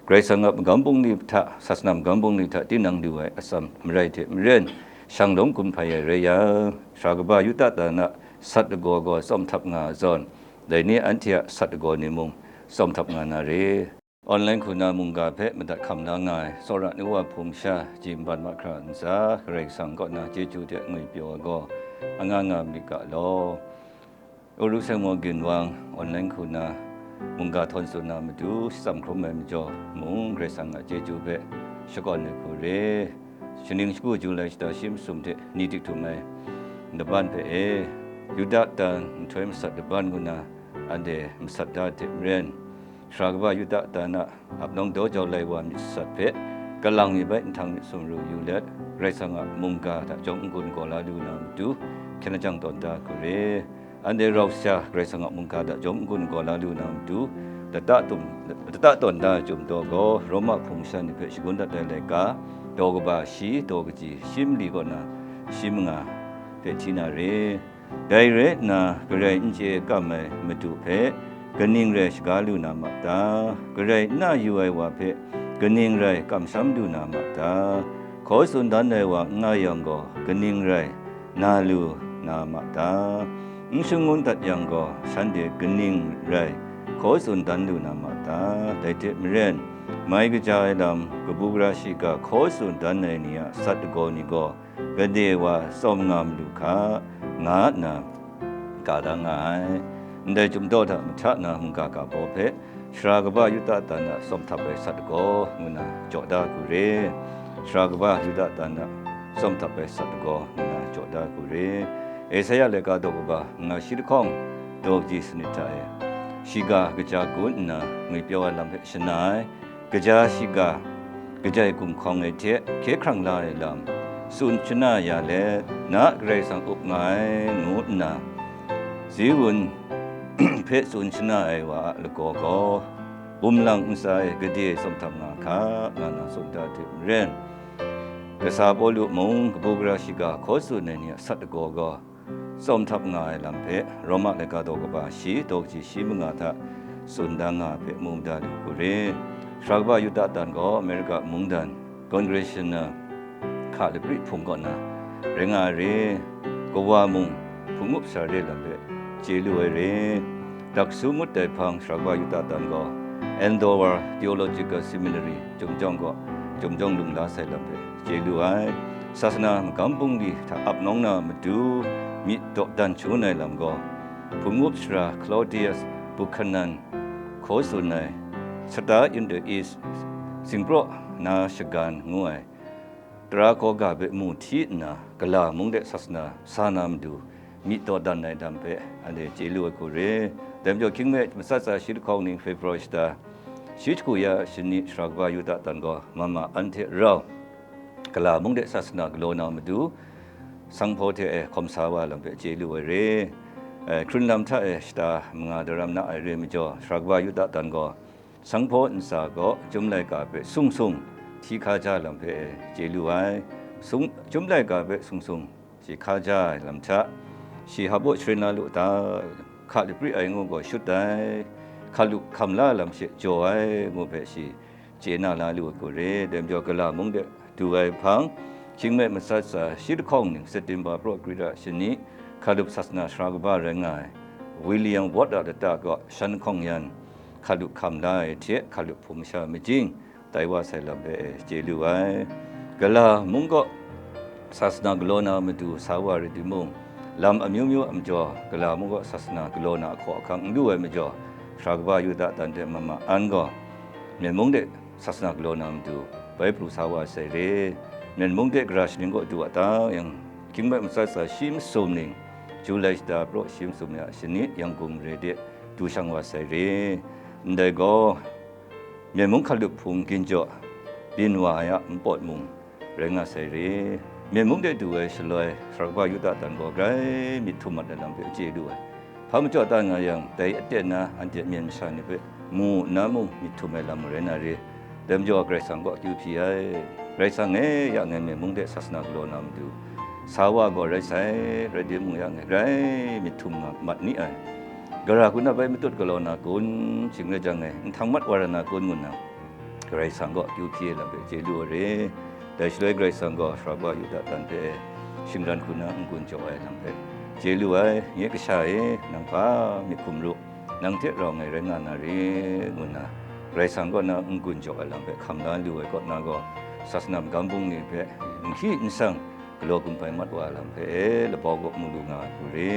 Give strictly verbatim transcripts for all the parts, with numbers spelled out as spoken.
Karai Kasang a magam bungli hta, sasana magam bungli hta tinang lu ai atsam marai hte maren, shanglawm gun hpai ai rai yang, sara kaba Yuda dan a sat lagaw gaw tsawm htap nga ai zawn, dai ni anhte a sat lagaw ni mung tsawm htap nga na re. Online hku na mungga hpe madat hkam la nga ai tsawra ni wa hpung sha, Jim Ban Mahkra ntsa, Karai Kasang kaw na chyeju hte ngwipyaw ai gaw, anga nga malit ga law. Uru Seng Maw Ginwang, online hku na mungga htawn tsun na matu, shitsam hkrum ai majaw mung, Karai Kasang a chyeju hpe shakawn ai hku re. Shaning shagu Julai shata shi masum hte ni tik htum ai laban hpe e, Yuda dan nhtoi masat laban ngu na, anhte masat da ai hte maren, sara kaba Yuda dan a ap nawng daw jau lai wa myit sat hpe, kalang mi bai nhtang myit sumru yu let, Karai Kasang a mungga hta jawm n-gun gaw la lu na matu, hkyen lajang tawn da hku re. Anhte rau sha Karai Kasang a mungga hta jawm n-gun gaw la lu na matu, lata tum, lata tawn da ai chyum daw gaw, Roma hpung sha ni hpe shagun dat ai laika, daw kaba shi, daw kaji shi mali kaw na shi manga hpe hti na re. Dai rai nna, Karai n chye kam ai Madu hpe kaning rai shaga lu na ma ta? Karai n na yu ai wa hpe kaning rai kamsham lu na ma ta? Hkaw tsun dan ai wa n nga yang gaw, kaning rai na lu na ma ta? N shangun dat yang gaw, shanhte kaning rai hkaw tsun dan lu na ma ta? Dai hte maren, mai kaja ai lam, kabu gara shiga hkaw tsun dan ai ni a sat lagaw ni gaw, gade wa tsawm nga malu hka, nga nna ka da nga ai. Ndai chyum daw hta mahta na mungga ga baw hpe, sara kaba Yuda dan a tsawm htap ai sat lagaw ngu na jaw da hku re. Sara kaba Yuda dan a tsawm htap ai sat lagaw ngu na jaw da hku re. Esaia laika daw kaba nga shi lahkawng, daw kaji sanit hta e, shiga kaja gun nna ngwipyaw ai lam hpe shana ai, kaja shiga, kajai gumhkawng ai hte hkye hkrang la ai lam, tsun shana ya let, na Karai Kasang up nga ai, ngu nna, Ziun hpe tsun shana ai wa a lagaw gaw, bum lang ntsa e gade tsawm htap nga hka, nga na tsun da hte maren, kasa Pawlu mung kabu gara shiga hkaw tsun ai ni a sat lagaw gaw, tsawm htap nga ai lam hpe, Roma laika daw kaba shi, daw kaji shi manga hta tsun da nga ai hpe mu mada lu hku re. Sara kaba Yuda dan gaw Amerika mungdan, Congressional, hka lapri hpung kaw na rai nga ai re. Kawa mung, hpung up sara re lam hpe chye lu ai re. Daksu ngut dai hpang sara kaba Yuda dan gaw, Andover Theological Seminary, Chyum jawng kaw, Chyum jawng lung la sai lam hpe chye lu ai. Sasana magam bungli hta ap nawng na matu, myit dawdan shangun ai lam gaw, hpung up sara Claudius Buchanan hkaw tsun ai, Star in the East, Singpraw na shagan ngu ai, tara hkaw ga hpe mu hti nna, gala mung de sasana sa na matu, myit dawdan ai lam hpe anhte chye lu ai hku re. Dai majaw, hkying mi matsat tsa shi lahkawng ning February shata, shi hku ya shani sara kaba Yuda dan gaw, mama anhte rau, gala mung de sasana galaw na matu, sanghpaw hte e hkawm sa wa lam hpe chye lu ai re. E, hkrun lam hta e shata manga daram na ai re majaw, sara kaba Yuda dan gaw, sanghpaw ntsa gaw chyum laika hpe sung sung hti hkaja lam hpe e chye lu ai. Sung, chyum laika hpe sung sung hti hkaja ai lam hta, shi hpa baw sharin la lu ta, hka lapri ai ngu gaw shut ai, hkalup hkam la lam she jaw ai ngu hpe shi chye na la lu ai hku re. Dai majaw, gala mung de du ai hpang, hkying mi matsat tsa shi lahkawng ning September praw grit a shani, hkalup sasana sara kaba rai nga ai William Ward a lata gaw shan hkawng yan hkalup hkam la ai hte hkalup hpung masha majing tai wa sai lam hpe e chye lu ai. Gala mung gaw sasana galaw na matu sa wa rai timung, lam amyu myu a majaw, gala mung gaw sasana galaw na ahkaw ahkang n lu ai majaw, sara kaba Yuda dan hte mama an gaw, Myen mung de sasana galaw na matu bai pru sa wa sai re. Myen mung de gara shaning kaw du a ta yang, hkying mi matsat tsa shi masum ning, Julai shata praw shi masum ya shani Yangon mare de du shang wa sai re. Ndai gaw, Myen mung hkalup hpung ginjaw byin wa ai a npawt mung rai nga sai re. Myen mung de du ai shaloi, sara kaba Yuda dan gaw grai myit htum mat ai lam hpe chye lu ai. Hpa majaw dan nga yang, dai aten na anhte myen masha ni hpe mu nna mung myit htum ai lam rai na re. Dai majaw Karai Kasang kaw akyu hpyi ai. Karai Kasang e, ya ngai myen mung de sasana galaw na matu, sa wa gaw rai sai, rai timung ya ngai grai myit htum nga mat ni ai. Gara hku na bai matut galaw na kun, shing rai jang ngai nhtang mat wa ra na kun ngu nna, Karai Kasang kaw akyu hpyi ai lam hpe chye lu ai re. Dai shaloi Karai Kasang gaw Sara Kaba Yuda tan hpe shingran hku na n-gun jaw ai lam hpe chye lu ai. Nye kasha e, nang hpa myit hkum ru, nang hte rau ngai rai nga na re, ngu nna Karai Kasang kaw na n-gun jaw ai lam hpe hkam la lu ai kaw na gaw, sasana magam bungli hpe n hkyi n sang galaw gun bai mat wa ai lam hpe e, labau kaw mu lu nga ai hku re.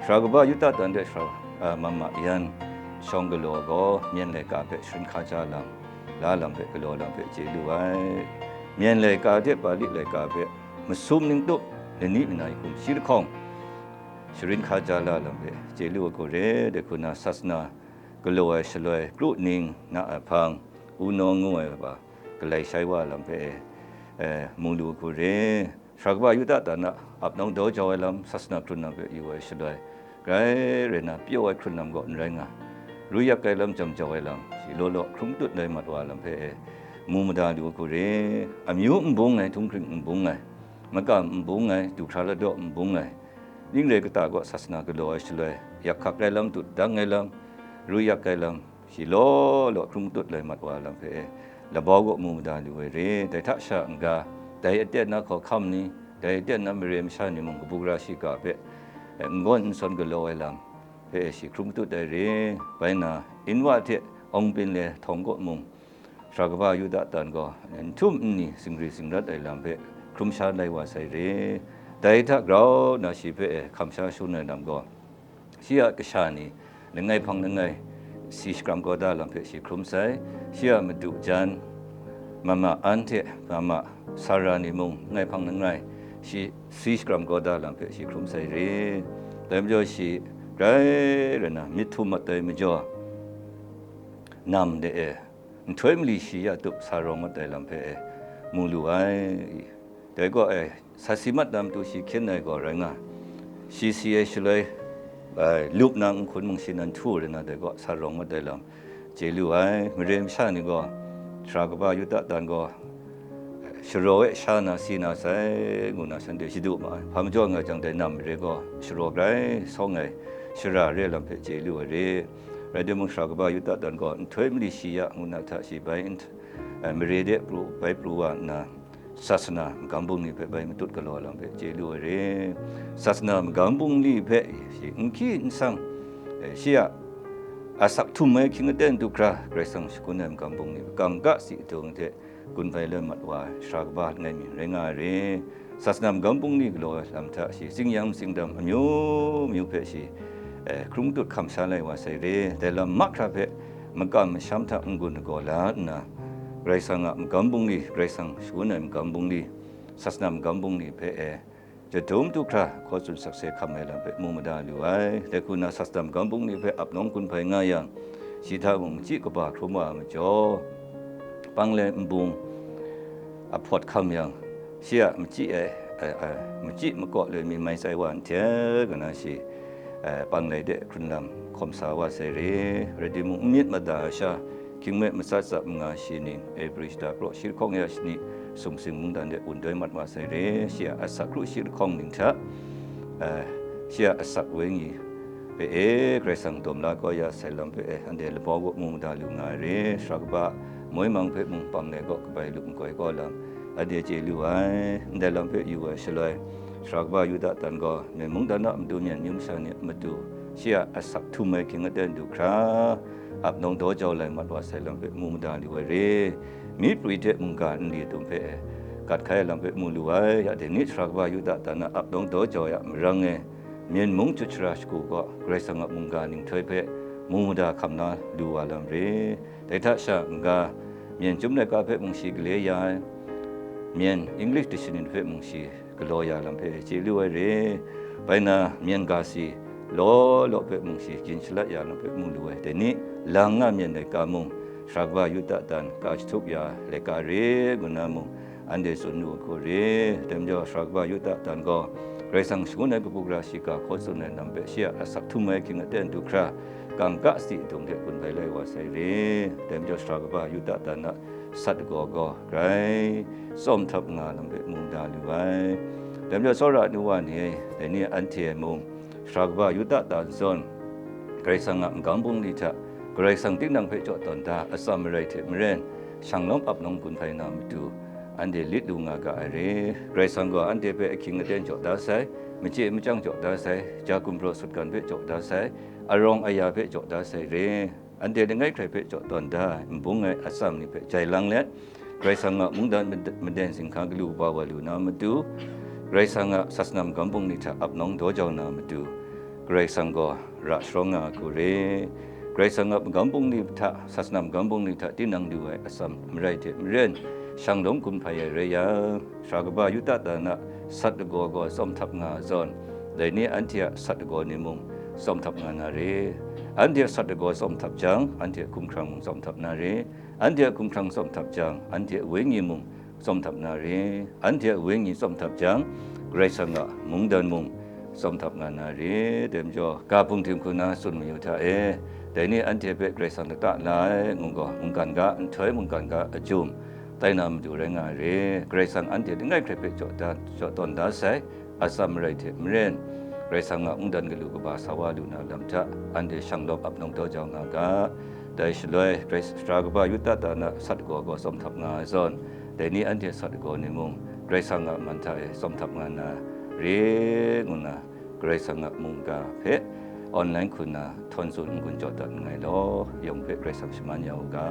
Sara Kaba Yuda tan hte sara, a, mama yan shawng galaw gaw, myen laika hpe sharin hkaja lam, la lam hpe galaw lam hpe chye lu ai. Myen laika hte Bali laika hpe masum ning tup, lani manai hkum shi lahkawng sharin hkaja la lam hpe chye lu ai hku re. Dai hku na, sasana galaw ai shaloi, kru ning na ai hpang, unawng ngu ai wa, galai shai wa lam hpe e, e, mu lu ai hku re. Sara Kaba Yuda tan a ap nawng daw jau ai lam, sasana hkrun lam hpe yu ai shaloi, grai rai na, pyaw ai hkrun lam gaw n rai nga, ru yak ai lam, jam jau ai lam, shi law law hkrum tut lai mat wa lam hpe e, mu mada lu ai hku re. Amyu n bung ai, htunghkring n bung ai, makam n bung ai, du hkra ladaw n bung ai, ning rai kata gaw sasana galaw ai shaloi, yak hkak ai lam, dut dang ai lam, ru yak ai lam, shi law law hkrum tut lai mat wa lam hpe e, labau kaw mu mada lu ai re. Dai hta sha n-ga, dai aten na hkawhkam ni, dai aten na mare masha ni mung, kabu gara shiga hpe, e, n-gawn n-sawn galaw ai lam hpe e, shi hkrum tut ai re. Bai na, inwa hte awng byin le htawng kaw mung, Sara Kaba Yuda tan gaw n htum n ni, singri singrat ai lam hpe hkrum sha lai wa sai re. Dai hta grau na, shi hpe e hkam sha shangun ai lam gaw, shi a kasha ni langai hpang langai si shakram kau da lam hpe shi hkrum sai. Shi a madu jan, mama an hte mama sara ni mung langai hpang langai shi si shakram kau da lam hpe shi hkrum sai re. Dai majaw shi grai rai na, myit htum mat ai majaw, nam de e, nhtoi mali shi ya tup sa rawng mat ai lam hpe e mu lu ai. Dai gaw e, sa si mat na matu shi hkyen ai gaw rai nga, shi si ai shaloi, ai, lup na nhkun mung shi nan htu rai na, dai gaw sa rawng mat ai lam chye lu ai. Mare masha ni gaw, Sara Kaba Yuda tan gaw, sharaw e sha na si na sai, ngu na shanhte shadu ma ai. Hpa majaw nga jang, dai nam mare gaw sharaw grai sawng ai shara re lam hpe chye lu ai re. Rai timung, Sara Kaba Yuda tan gaw nhtoi mali shi ya ngu na hta shi bai n-, eh, mare de pru, bai pru wa nna, sasana magam bungli hpe bai matut galaw lam hpe chye lu ai re. Sasana magam bungli hpe shi n hkyi n sang, eh, shi a asak htum ai hkying aten du hkra, Karai Kasang shagun ai magam bungli hpe kangka si dung hte gun bai loi mat wa ai Sara Kaba langai mi rai nga ai re. Sasana magam bungli galaw ai lam hta shi, tsing-yam tsingdam amyu myu hpe shi, eh, hkrung tut hkam sha lai wa sai re. Dai lam mahkra hpe makam masham hta n-gun lagaw la nna, Karai Kasang a magam bungli, Karai Kasang shagun ai magam bungli, sasana magam bungli hpe e, jadum du hkra hkaw tsun sakse hkam ai lam hpe mu mada lu ai. Dai hku na, sasana magam bungli hpe ap nawng gun bai nga yang, shi hta mung machyi kaba hkrum wa ai majaw, panglai nbung a hpawt hkam yang, shi a machyi ai, ai, ai, machyi makaw loi mi mai tsai wa nhte, kaw na shi, eh, panglai de hkrun lam hkawm sa wa sai re. Rai timung, n myit mada ai sha, hkying me matsat tsap manga shi ning, Ebre shata praw shi lahkawng ya shani, sumsing mungdan de wun doi mat wa sai re. Shi a asak kru shi lahkawng ning hta, eh, shi a asak wenyi hpe e, Karai Kasang dawm la kau ya sai lam hpe e, anhte labau kaw mu mada lu nga ai re. Sara Kaba moi mang hpe mung panglai kaw kabai lup nkoi kau lam, anhte chye lu ai. Ndai lam hpe yu ai shaloi, Sara Kaba Yuda tan gaw myen mungdan a matu, myen myu masha ni a matu, shi a asak htum ai hkying aten du hkra, ap nawng daw jau lai mat wa sai lam hpe mu mada lu ai re. Myi prwi hte mungga nli atum hpe gat hkai ai lam hpe mu lu ai. Ya dai ni, Sara Kaba Yuda tan a ap nawng daw jau ai a marang e, myen mung jut shara shagu gaw Karai Kasang a mungga ninghtoi hpe mu mada hkam na lu wa lam re. Dai hta sha n-ga, myen chyum laika hpe mung shi gale ya ai, myen English dictionary hpe mung shi galaw ya lam hpe chye lu ai re. Bai na, myen ga si law law hpe mung shi gyin shalat ya lam hpe mu lu ai. Dai ni, lang nga myen laika mung, Sara Kaba Yuda tan ka jahtup ya ai laika re, ngu na mung, anhte tsun lu ai hku re. Dai majaw, Sara Kaba Yuda tan gaw, Karai Kasang shangun ai kabu gara shiga hkaw tsun ai lam hpe, shi a asak htum ai hkying aten du hkra, kangka si dung hte gun bai lai wa sai re. Dai majaw, Sara Kaba Yuda tan a sat agaw gaw, grai tsawm htap nga lam hpe mu da lu ai. Dai majaw, tsawra ai nu wa ni e, dai ni anhte mung, Sara Kaba Yuda tan zawn, Karai Kasang a magam bungli hta, Karai Kasang tinang hpe jaw tawn da, atsam marai hte maren, shanglawm ap nawng gun hpai na matu, anhte lit lu nga ga ai re. Karai Kasang gaw anhte hpe ahkying aten jaw da sai, machye machyang jaw da sai, ja gumhpraw sutgan hpe jaw da sai, arawng aya hpe jaw da sai re. Anhte langai hkrai hpe jaw tawn da ai, nbung ai atsam ni hpe jai lang let, Karai Kasang a mungdan mad-, maden zinghka galu kaba wa lu na matu, Karai Kasang a sasana magam bungli hta ap nawng daw jau na matu, Karai Kasang gaw ra sharawng nga hku re. Karai Kasang a magam bungli hta, sasana magam bungli hta tinang lu ai atsam marai hte maren, shanglawm gun hpai ai rai yang, sara kaba Yuda ta na sat lagaw gaw tsawm htap nga ai zawn, dai ni anhte a sat lagaw ni mung tsawm htap nga na re. Anhte a sat lagaw tsawm htap jang, anhte a hkumhkrang mung tsawm htap na re. Anhte a hkumhkrang tsawm htap jang, anhte a wenyi mung tsawm htap na re. Anhte a wenyi tsawm htap jang, Karai Kasang a mungdan mung tsawm htap nga na re. Dai majaw, ga hpung htim hku na tsun mayu hta e, dai ni anhte hpe Karai Kasang lata la ai, ngu gaw, mungkan ga, nhtoi mungkan ga a jum tai na matu rai nga ai re. Karai Kasang anhte langai hkrai hpe jaw da, jaw tawn da sai, atsam marai hte maren, Karai Kasang a mungdan galu kaba sa wa lu na lam hta, anhte shanglawm ap nawng daw jau nga ga. Dai shaloi, Karai, sara kaba Yuda ta na sat lagaw gaw tsawm htap nga ai zawn, dai ni anhte sat lagaw ni mung, Karai Kasang a man hta e tsawm htap nga na re, ngu na, Karai Kasang a mungga hpe online hku na htawn tsun n-gun jaw dat nngai law, yawng hpe Karai Kasang shaman ya u ga.